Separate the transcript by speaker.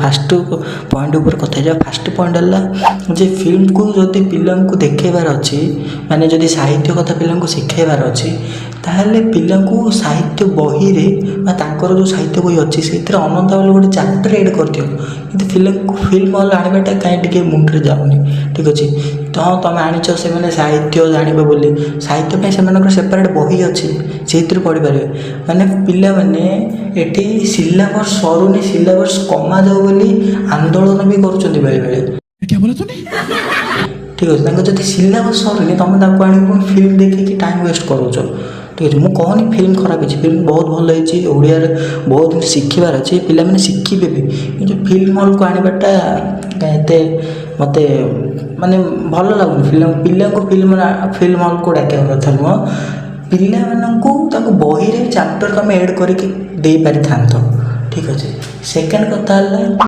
Speaker 1: First point ଉପରେ କଥା ହେଇଯିବା। ଫାଷ୍ଟ ପଏଣ୍ଟ ହେଲା ଯେ ଫିଲ୍ମକୁ ଯଦି ପିଲାଙ୍କୁ ଦେଖେଇବାର ଅଛି, ମାନେ ଯଦି ସାହିତ୍ୟ କଥା ପିଲାଙ୍କୁ ଶିଖେଇବାର ଅଛି, ତାହେଲେ ପିଲାଙ୍କୁ ସାହିତ୍ୟ ବହିରେ ବା ତାଙ୍କର ଯେଉଁ ସାହିତ୍ୟ ବହି ଅଛି, ସେଇଥିରେ ଅନନ୍ତା ବୋଲି ଗୋଟେ ଚାପ୍ଟର ଏଡ଼୍ କରିଦିଅ। କିନ୍ତୁ ପିଲାଙ୍କୁ ଫିଲ୍ମ ହଲ୍ ଆଣିବାଟା କାହିଁ ଟିକେ ମୁଣ୍ଡରେ ଯାଉନି। ଠିକ୍ ଅଛି ତ, ହଁ, ତୁମେ ଆଣିଛ ସେମାନେ ସାହିତ୍ୟ ଜାଣିବେ ବୋଲି। ସାହିତ୍ୟ ପାଇଁ ସେମାନଙ୍କର ସେପାରେଟ୍ ବହି ଅଛି, ସେଇଥିରୁ ପଢ଼ିପାରିବେ। ମାନେ ପିଲାମାନେ ଏଠି ସିଲାବସ୍ ସରୁନି, ସିଲାବସ୍ କମାଯାଉ ବୋଲି ଆନ୍ଦୋଳନ ବି କରୁଛନ୍ତି ବେଳେବେଳେ।
Speaker 2: क्या बोला तूने?
Speaker 1: ଠିକ୍ ଅଛି, ତାଙ୍କ ଯଦି ସିଲାବସ୍ ସରୁନି, ତୁମେ ତାକୁ ଆଣିକି ପୁଣି ଫିଲ୍ମ ଦେଖିକି ଟାଇମ୍ ୱେଷ୍ଟ କରାଉଛ। ଠିକ୍ ଅଛି, ମୁଁ କହୁନି ଫିଲ୍ମ ଖରାପ ହେଇଛି। ଫିଲ୍ମ ବହୁତ ଭଲ ହେଇଛି। ଓଡ଼ିଆରେ ବହୁତ ଜିନିଷ ଶିଖିବାର ଅଛି, ପିଲାମାନେ ଶିଖିବେ ବି। କିନ୍ତୁ ଫିଲ୍ମ ହଲ୍କୁ ଆଣିବାଟା କାଇଁ ଏତେ ମୋତେ ମାନେ ଭଲ ଲାଗୁନି। ପିଲାଙ୍କୁ ଫିଲ୍ମ ହଲ୍କୁ ଡାକିବା କଥା ନୁହଁ। ପିଲାମାନଙ୍କୁ ତାଙ୍କୁ ବହିରେ ଚାପ୍ଟର ତୁମେ ଏଡ଼୍ କରିକି ଦେଇପାରିଥାନ୍ତ। ଠିକ୍ ଅଛି, ସେକେଣ୍ଡ କଥା ହେଲା